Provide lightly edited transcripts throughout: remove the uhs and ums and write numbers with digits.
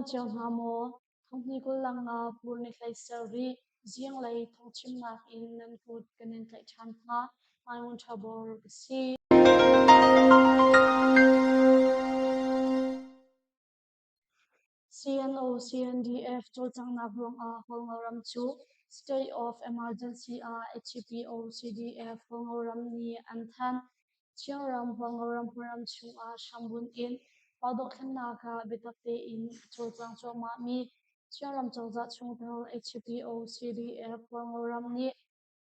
dam cio hna maw? Thonghni 25 pur ni hlei sarih zinglei thawngchimnak in nan kut kan in tlaih ṭhan hna. Maimun Ṭhabor ka si. CNO CNDF cawlcanghnak ruangah Hualngoram cu State of Emergency ah HPO CDF Hualngoram nih an thanh. Chinram Hualngoram hmunram chungah hrambunh in pa dothlennak ah biatak tein a cawlcang cuahmahmi Chinram cozah chungtel HPO CDF Hualngoram nih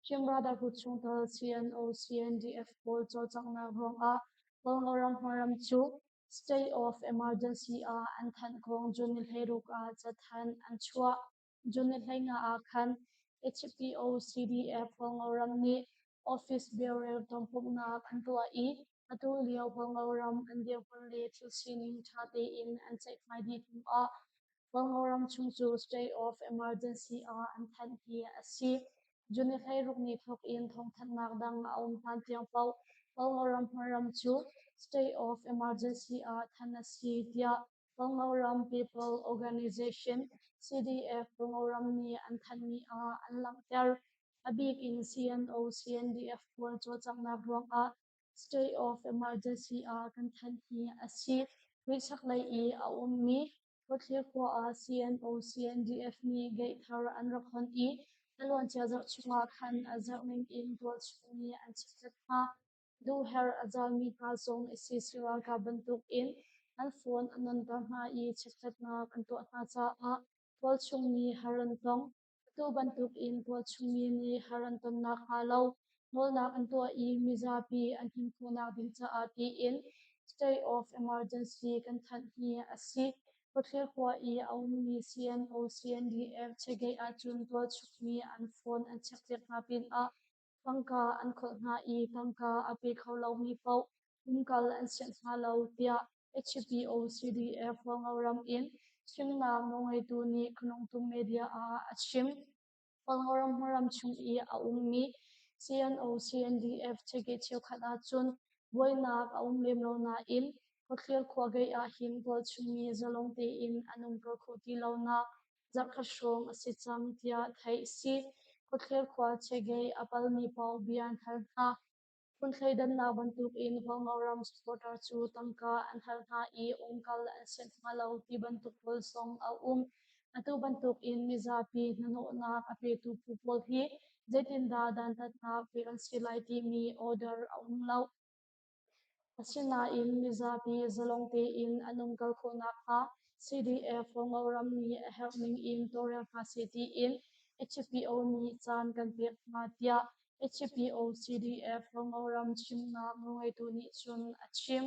Chin Brotherhood chungtel CNO CNDF pawl cawlcanghnak ruangah Hualngoram hmunram cu State of Emergency ah an thanh kong June ni 16 ah cathanh an chuah. June ni 15 ah khan HPO CDF Hualngoram nih office biarel tonpumhnak an tuah i atu lio Hualngoram an dirhmun le thil sining ṭha tein an ceihmai dih hnu ah Hualngoram chung cu state of emergency ah an thanh hi a si. June ni 16 ni thawk in thawngthanhnak dang a um hlan tiang paoh Hualngoram hmunram cu state of emergency ah thanh a si tiah Hualngoram People Organization CDF Hualngoram nih an thanhmi ah an langhter. A bik in CNO CNDF pawl cawlcanghnak ruangah state of emergency ah kan thanh hi a si. Rih chaklei i a ummi Khuathlir khua ah CNO CNDF nih gate thar an rak hon i a luancia zarh chungah khan a zarh ning in tualchung nih an cheklet hna. Duhherh a zalmi hna zong sac ralkap bantukin an phone a nunter hna i chekhlatnak an tuah hna caah tualchung mi har an tong. Atu bantukin tualchung mi nih har an ton nakhnga lo nawlnak an tuah i mizapi an him khawhnak ding caah tiin state of emergency kan thanh hi a si. Khuathlir khua i a ummi CNO CNDF checkgate ahcun tualchung mi an phone an chekpiak hna pinah Tangka an kholh hna i tangka a pe kho lomi paoh umkal an sianh hna lo tiah HPO CDF Hualngoram in chimnak nawlngeitu nih Khanungtum media ah a chim. Hualngoram hmunram chung i a ummi CNO CNDF checkgate cheukhat ahcun buainak a um lem lo nain Khuathlir khua gate ahhin tualchungmi zalong tein an umkal kho ti lonak zarhkhat hrawng a si cang tiah theih a si. Khuathlir khua chegei a palmi paoh bia an hal hna. Phun thleidannak bantukin Hualngoram supporter cu tangka an hal hna i umkal an sianh hna lo ti bantuk pawl zong a um. Atu bantukin mizapi hnahnawhnak a petu phu pawl hi zeitindah dantatnak pek an si lai timi order a um lo. Asinain mizapi zalong tein an umkal khawh nakhnga CDF Hualngoram nih a herh ning in tawlrel hna seh tiin HPO nih caan kan pek hna tiah HPO CDF Hualngoram chimnak nawlngeitu nih cun a chim.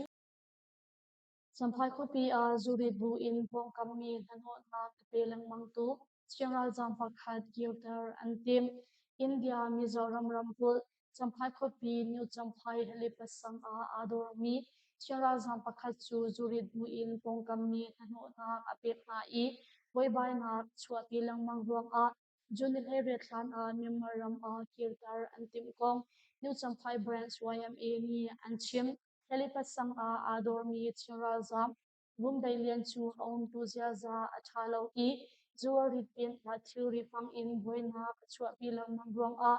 Champhai khuapi ah zurit bu in pawngkam mi hnahnawhnak a pe lengmangtu Chin ralzaam pakhat kirter an timh. India Mizoram ramkulh Champhai khuapi New Champhai helipad sang ah aa dawrmi Chin ralzaam pakhat cu zurit bu in pawngkam mi hnahnawhnak a pek hna i buaibainak a chuahpi lengmang ruangah June ni 18 hlan ah Myanmar ram ah kirter an timh kong New Champhai Branch YMA nih an chim. Helipad sang ah aa dawrmi Chin ralzaam Vumdei Lian cu a umtu ziaza a ṭha lo i zu a rit pinah thilri hmang in buainak a chuahpi lengmang ruangah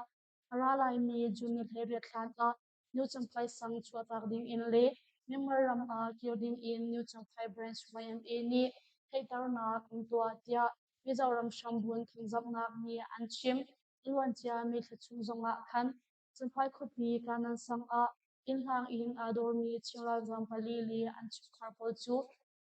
a ra laimi June ni 18 hlan ah New Champhai sang chuahtak dingin le Myanmar ram ah kir dingin New Champhai Branch YMA nih theihternak an tuah tiah Mizoram hrambun thawngzamhnak nih an chim. A luancia May thla chung zongah khan Champhai khuapi Kanan sang ah innhlang in aa dawrmi Chin ralzaam pali le an chungkhar pawl cu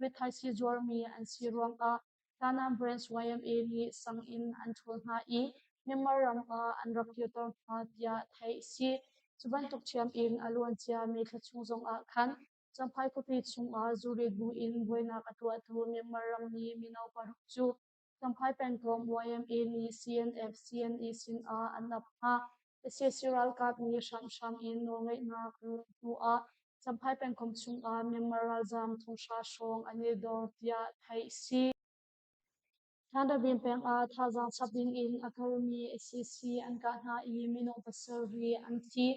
rithaisii zuarmi an si ruangah Kanan Branch YMA nih sang in an ṭhawl hna i Myanmar ram ah an rak kirter hna tiah theih a si. Cu bantuk ṭhiam in a luancia May thla chung zongah khan Champhai khuapi chungah zurit bu in buainak a tuahtu Myanmar rammi mino paruk cu Champhai pengkomh YMA nih CNF CNE sinah an ap hna. Sac ralkap nih hramhram in nawlngeihnak an lak hnuah Champhai pengkomh chungah Myanmar ralzaam thonghra hrawng an i dor tiah theih a si. Thandabin peng ah thazaang chap dingin a kalmi sac an kah hna i minung pasarih an thi.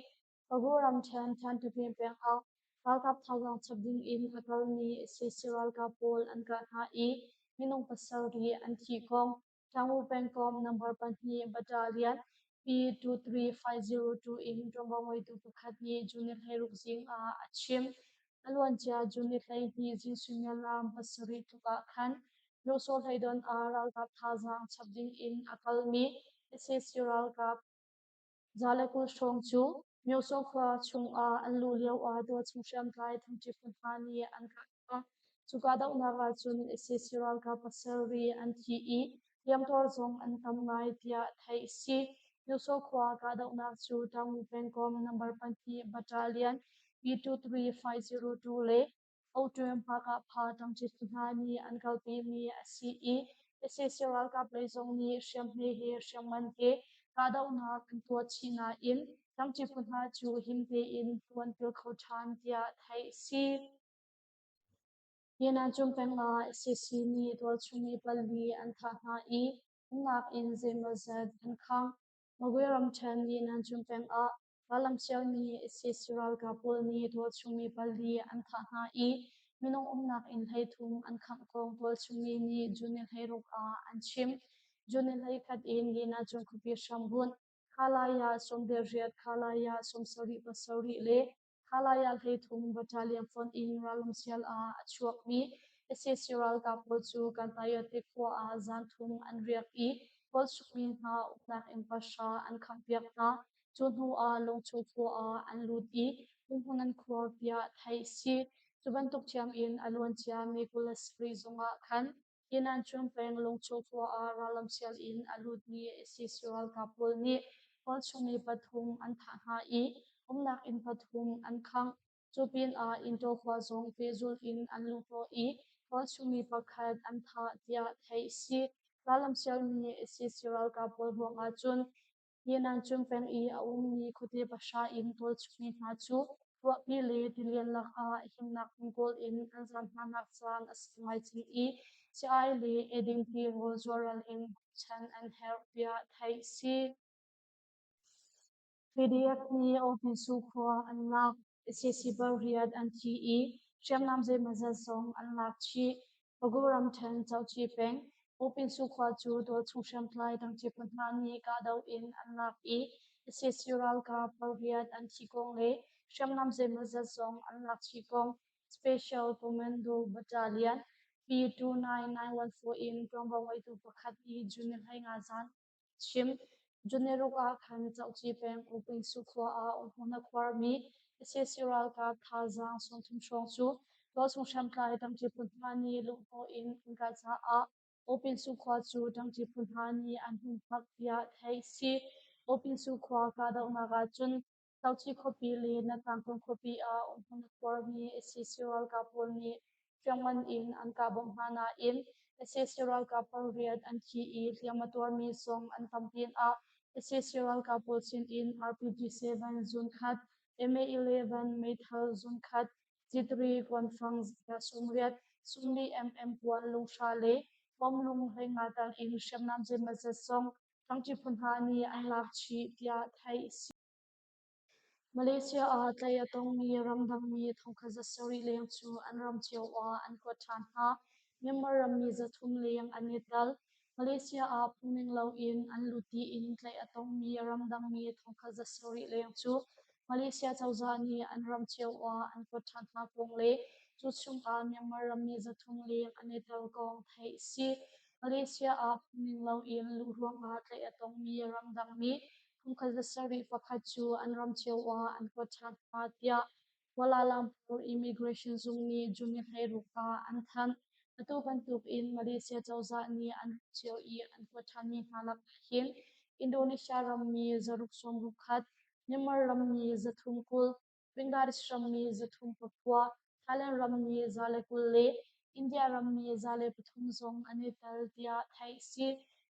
Pagu ramṭhen Thandabin peng ah ralkap thazaang chap dingin a kalmi sac ralkap pawl an kah hna i. minung pasarih an thih kong Tamu pengkomh number pahnih Battalion P23502 in ṭuanvo ngeitu pakhat nih June ni 16 zing ah a chim. A luancia June ni 12 zing suimilam pasarih tluk ah khan Myosaw hleidon ah ralkap thazaang chap ding in a kalmi sac ralkap 120 hrawng cu Myosaw khua chungah an luh lioah tualchung hriamtlai thongṭi phu hna nih an kah hna. Cu kahdohnak ahcun sac ralkap pasarih an thi i hliamtuar zong an tam ngai tiah theih a si. Myosaw khua kahdohnak cu Tamu pengkomh number pahnih Battalion B23502 le Oṭuem Hmakahpha ṭangṭi phu hna nih an kalpimi a si i sac ralkap lei zong nih hriamhme he hriamngan he kahdohnak an tuah chih nain ṭangṭi phu hna cu him tein hnu an pil kho ṭhan tiah theih a si. Yenancung peng ah sac nih tualchung mi pali an thah hna i umnak inn zeimawzat an khangh. Magwe ramṭhen Yenancung peng ah Rallam sialmi sac ralkap pawl nih tualchung mi pali an thah hna i minung umnak inn 33 an khangh kong tualchung mi nih June ni 16 ah an chim. June ni 21 in Yinacung khuapi hrambunh Khalaya 18, Khalaya 77 le Khalaya 33 battalion fonh in rallam sial ah a chuakmi sac ralkap pawl cu Kantayote khua ah zan thum an riak i tualchung mi hna uknak inn pahra an khanghpiak hna. Cu hnu ah Lungchu khua ah an lut i umhmun an khuar tiah theih a si. Cu bantuk ṭhiam in a luancia May 27 zongah khan Yinanchung peng Lungchu khua ah rallam sial in a lutmi sac ralkap pawl nih tualchung mi pathum an thah hna i umnak inn pathum an khangh. Cu pinah Intaw khua zong pehzulh in an luhhnawh i tualchung mi pakhat an thah tiah theih a si. Rallam sialmi sac ralkap pawl ruangah cun Yinanchung peng i a ummi khuate pahra in tualchungmi hna cu ruahpi le tilian lakah himnak hmun kawl in an zaam hnanak caan a sau ngai cang i si-ai le eiding tirawl zualral in bawmchan an herh tiah theih a si. PDF nih Awhnisu khua an lak. Sac pariat an thi i hriamnam zeimawzat zong an lak chih. Pagu ramṭhen Coci peng Awpinsu khua cu tualchung hriamtlai dangṭi phu hna nih kahdoh in an lak i sac ralkap pariat an thi kong le hriamnam zeimawzat zong an lak chih kong Special Commando Battalion P29914 in ṭuanvo ngeitu pakhat nih June ni 15 zan chim. June ruk ah khan Coci peng Upingsu khua ah umhmun a khuarmi sac ralkap thazaang 30 hrawng cu tualchung hriamtlai ṭangṭi phu hna nih luhhnawh in an kah caah Upingsu khua cu ṭangṭi phu hna nih an hun phak tiah theih a si. Upingsu khua kahdohnak ahcun Coci khuapi le Natangkung khuapi ah umhmun a khuarmi sac ralkap pawl nih hriamngan in an kah bawmh hna nain sac ralkap pariat an thi i hliam a tuarmi zong an tam pinah sac ralkap pawl sinin RPG-7 zun khat, MA-11 meithal zun khat, G3 kuanfang 80, 40 mm kuan lunghra le bawmlung 15 tal in hriamnam zeimawzat zong ṭangṭi phu hna nih an lak chih tiah theih a si. Malaysia ah tlaih a tongmi ramdangmi thongkhat 700 leng cu an ram cio ah an kuat ṭhan hna. Myanmar rammi 300 leng an i tel. Malaysia ah phungning loin an lut tiin tlaih a tongmi ramdangmi thongkhat 700 leng cu Malaysia cozah nih an ram cio ah an kuat ṭhan hna kong le cu chungah Myanmar rammi 300 leng an i tel kong theih a si. Malaysia ah phungning loin luh ruangah tlaih a tongmi ramdangmi phungkhat 7 pakhat cu an ram cio ah an kuat ṭhan hna tiah Kuala Lumpur Immigration Zung nih June ni 16 ah an thanh. Atu bantuk in Malaysia cozah nih an ram cio i an kuat ṭhanmi hna lakah hin Indonesia rammi 661, Myanmar rammi 320, Bangladesh rammi 309, Thailand rammi 120 le India rammi 103 zong an i tel tiah theih a si.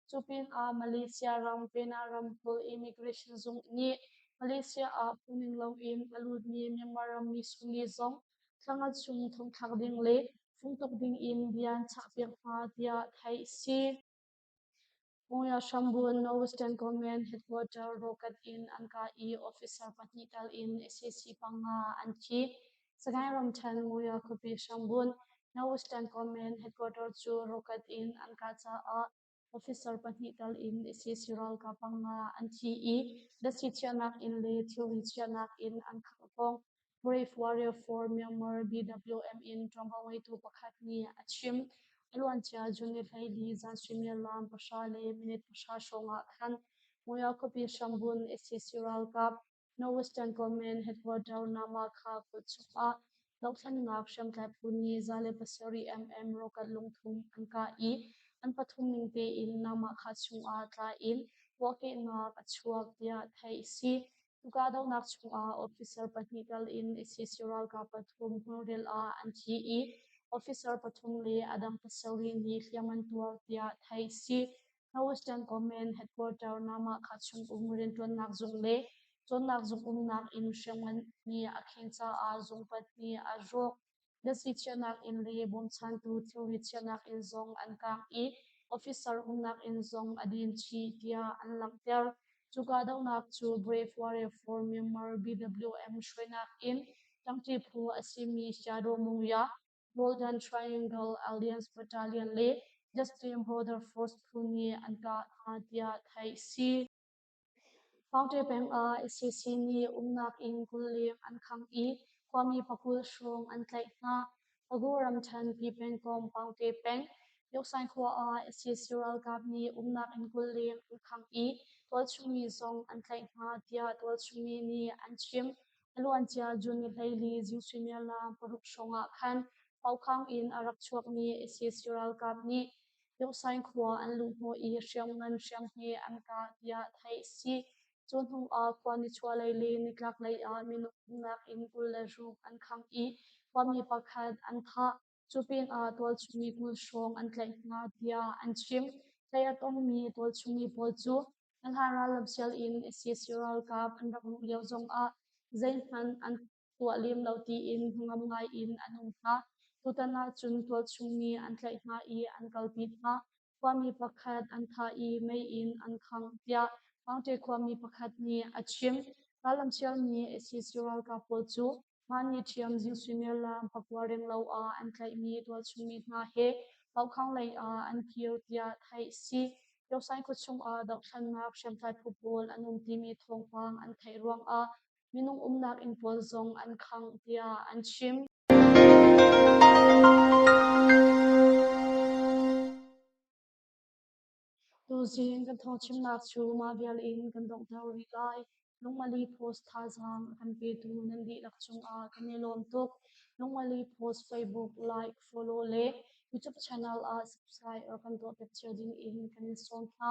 Cu pinah Malaysia ram Penang ramkulh Immigration zung nih Malaysia ah phungning loin a lutmi Myanmar rammi 40 zong thla nga chung thongthlak ding le fungtuk ding in bia an chahpiak hna tiah theih a si. Monywa hrambun Northwestern Command Headquarter rocket in an kah i officer pahnih tal in sac panga an thi. Sagaing ramṭhen Monywa khuapi hrambun. Northwestern Command headquarter cu rocket in an kah caah officer pahnih tal in sac ralkap panga an thi i datsi chiahnak inn le thilri chiahnak inn an khangh kong Brave Warrior for Myanmar BWM in ṭuanvo ngeitu pakhat nih a chim. A luancia June ni 14 zan suimilam 10:10 hrawng ah khan Monywa khuapi hrambun sac ralkap Northwestern Command Headquarter Namakha kulh chungah dohthlennak hriamtlai phu nih 107 mm rocket lungthum an kah i an pathum ning tein Namakha chungah tla in puahkehnak a chuak tiah theih a si. Cu kahdohnak chungah officer pahnih tal in sac ralkap pathum hmunril ah an thi i officer pathum le a dang pasarih nih hliam an tuar tiah theih a si. Northwestern Command Headquarter Namakha chungum rianṭuannak zung le cawnnak zung umnak inn hriamngan nih a khen caah zung pahnih a rawk. Datsi chiahnak inn le bawmchantu thilri chiahnak inn zong an kaang i officer umnak inn zong a din chih tiah an langhter. Cu kahdohnak cu Brave Warrior for Myanmar BWM hruainak in ṭangṭi phu a simi Shadow Mungya, Golden Triangle Alliance Battalion le Justin Border Force phu nih an kah hna tiah theih a si. Paungṭe peng ah sac nih umnak inn 20 leng an khangh i khuami pakul hrawng an tlaih hna. Pagu ramṭhen Pi pengkomh Paungṭe peng, Yoksaing khua ah sac ralkap nih umnak inn 20 leng an khangh i tualchung mi zong an tlaih hna tiah tualchung mi nih an chim. A luancia June ni 14 zing suimilam 6 hrawng ah khan Paukhang in a rak chuakmi sac ralkap nih Yoksaing khua an luhhnawh i hriamngan hriamhme an kah tiah theih a si. Cu hnu ah khua nichuahlei le nitlaklei ah minung umnak inn 26 an khangh i khuami pakhat an thah. Cu pinah tualchungmi 20 hrawng an tlaih hna tiah an chim. Tlaih a tongmi tualchungmi pawl cu an hlan rallamsial in sac ralkap an rak luh lio zongah zeihmanh an tuah lem lo tiin hnangam ngai in an um hna. Tutan ahcun tualchung mi an tlaih hna i an kalpi hna. Khuami pakhat an thah i mei in an khangh tiah Mangṭe khuami pakhat nih a chim. Rallamsial mi sac ralkap pawl cu mah ni ṭhiam zing suimilam 9 renglo ah an tlaihmi tualchung mi hna he Paukhang lei ah an kir tiah theih a si. Yosaing khuachung ah dohthlennak hriamtlai phu pawl an um timi thawngpang an theih ruangah minung umnak inn pawl zong an khangh tiah an chim. Tuzing kan thawngchimnak cu mah vial in kan donghter rih lai. Lungmali Post thazaang a kan petu nan dihlak cungah kan i lawm tuk. Lungmali Post Facebook like, follow le YouTube channel ah subscribe or kan tuahpiak cio ding in kan in sawm hna.